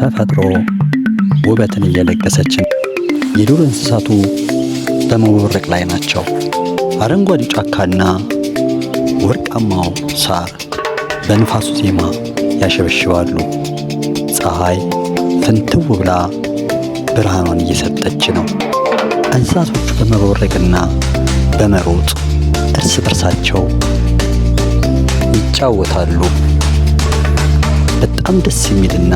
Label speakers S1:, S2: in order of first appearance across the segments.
S1: ተፈጥሮ ውበትን እየለገሰችን፣ የዱር እንስሳቱ በመቦረቅ ላይ ናቸው። አረንጓዴው ጫካና ወርቃማው ሳር በንፋሱ ዜማ ያሸበሽባሉ። ፀሐይ ፍንትው ብላ ብርሃኗን እየሰጠች ነው። እንስሳቶቹ በመቦረቅና በመሮጥ እርስ በርሳቸው ይጫወታሉ። በጣም ደስ የሚልና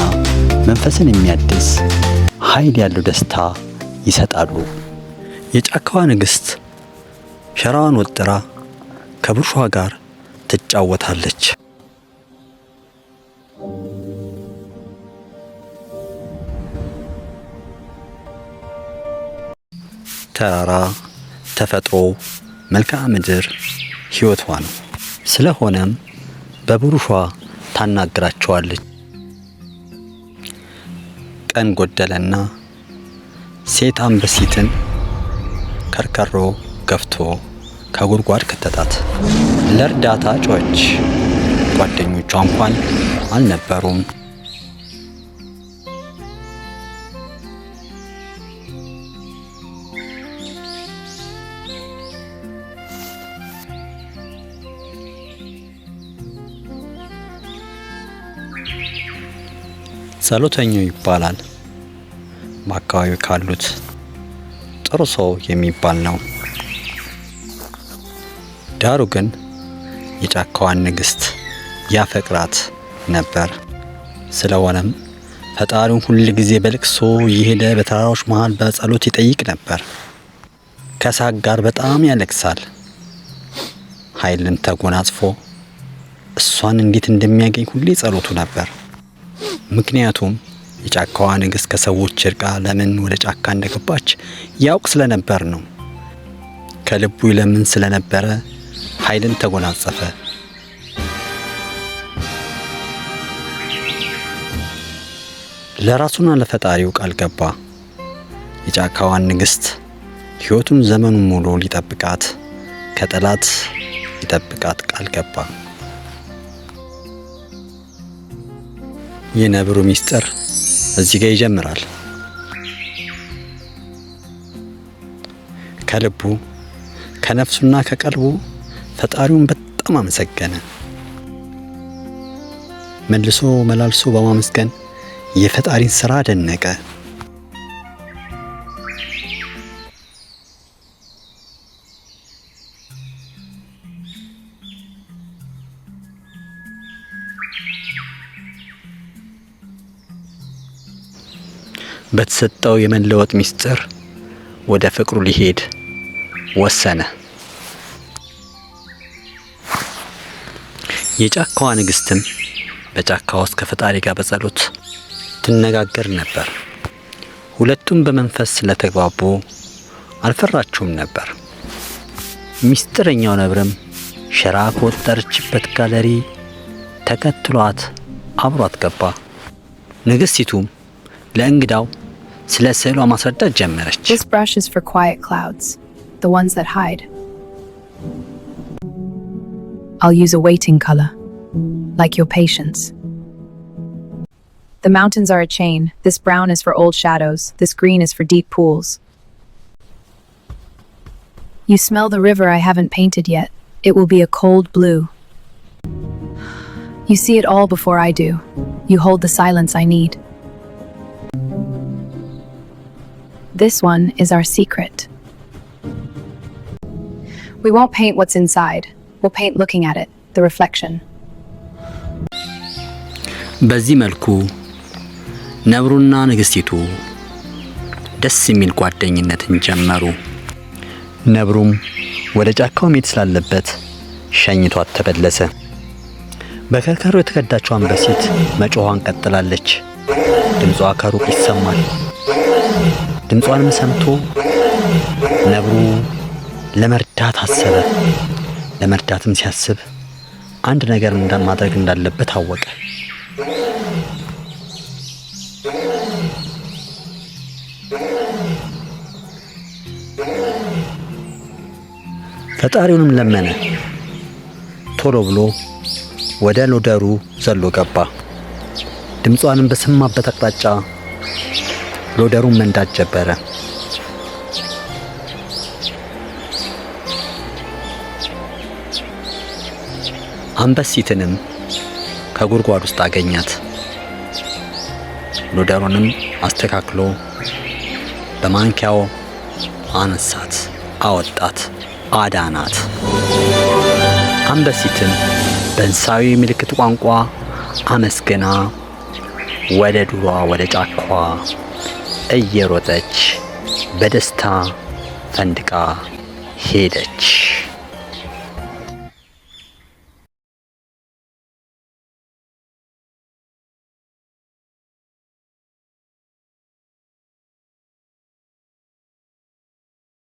S1: መንፈስን የሚያድስ ኃይል ያለው ደስታ ይሰጣሉ። የጫካዋ ንግሥት ሸራዋን ወጥራ ከብሩሿ ጋር ትጫወታለች። ተራራ፣ ተፈጥሮ፣ መልክዓ ምድር ሕይወቷ ነው። ስለሆነም በብሩሿ ታናግራቸዋለች። ቀን ጎደለና ሴት አንበሲትን ከርከሮ ገፍቶ ከጉድጓድ ከተታት። ለእርዳታ ጮኸች። ጓደኞቿ እንኳን አልነበሩም። ጸሎተኛው ይባላል። በአካባቢው ካሉት ጥሩ ሰው የሚባል ነው። ዳሩ ግን የጫካዋን ንግሥት ያፈቅራት ነበር። ስለሆነም ፈጣሪውን ሁል ጊዜ በልቅሶ እየሄደ በተራሮች መሃል በጸሎት ይጠይቅ ነበር። ከሳቅ ጋር በጣም ያለቅሳል። ኃይልን ተጎናጽፎ እሷን እንዴት እንደሚያገኝ ሁሌ ጸሎቱ ነበር። ምክንያቱም የጫካዋ ንግሥት ከሰዎች እርቃ ለምን ወደ ጫካ እንደገባች ያውቅ ስለነበር ነው። ከልቡ ይለምን ስለነበረ ኃይልን ተጎናጸፈ። ለራሱና ለፈጣሪው ቃል ገባ። የጫካዋን ንግሥት ሕይወቱን ዘመኑን ሙሉ ሊጠብቃት፣ ከጠላት ሊጠብቃት ቃል ገባ። የነብሩ ሚስጥር እዚህ ጋር ይጀምራል። ከልቡ፣ ከነፍሱና ከቀልቡ ፈጣሪውን በጣም አመሰገነ። መልሶ መላልሶ በማመስገን የፈጣሪን ስራ አደነቀ። በተሰጠው የመለወጥ ሚስጥር ወደ ፍቅሩ ሊሄድ ወሰነ። የጫካዋ ንግስትም በጫካ ውስጥ ከፈጣሪ ጋር በጸሎት ትነጋገር ነበር። ሁለቱም በመንፈስ ስለተግባቡ አልፈራችውም ነበር። ሚስጥረኛው ነብርም ሸራ ከወጠረችበት ጋለሪ ተከትሏት አብሯት ገባ። ንግስቲቱም ለእንግዳው ስለ ስዕሏ ማስረዳት ጀመረች።
S2: This brush is for quiet clouds, the ones that hide. I'll use a waiting color, like your patience. The mountains are a chain. This brown is for old shadows, this green is for deep pools. You smell the river I haven't painted yet. It will be a cold blue. You see it all before I do. You hold the silence I need. This one is our secret. We won't paint what's inside. We'll paint looking at it, the reflection.
S1: በዚህ መልኩ ነብሩና ንግስቲቱ ደስ የሚል ጓደኝነትን ጀመሩ። ነብሩም ወደ ጫካው መሄድ ስላለበት ሸኝቷት ተመለሰ። በከርከሮ የተከዳችው አንበሲት መጮኋን ቀጥላለች። ድምጿ ከሩቅ ይሰማል። ድምጿንም ሰምቶ ነብሩ ለመርዳት አሰበ። ለመርዳትም ሲያስብ አንድ ነገር ማድረግ እንዳለበት አወቀ። ፈጣሪውንም ለመነ። ቶሎ ብሎ ወደ ሎደሩ ዘሎ ገባ። ድምጿንም በሰማበት አቅጣጫ ሎደሩን መንዳት ጀመረ። አንበሲትንም ከጉድጓድ ውስጥ አገኛት። ሎደሩንም አስተካክሎ በማንኪያው አነሳት፣ አወጣት፣ አዳናት። አንበሲትም በእንስሳዊ ምልክት ቋንቋ አመስግና ወደ ዱሯ ወደ ጫካዋ እየሮጠች በደስታ ፈንድቃ ሄደች።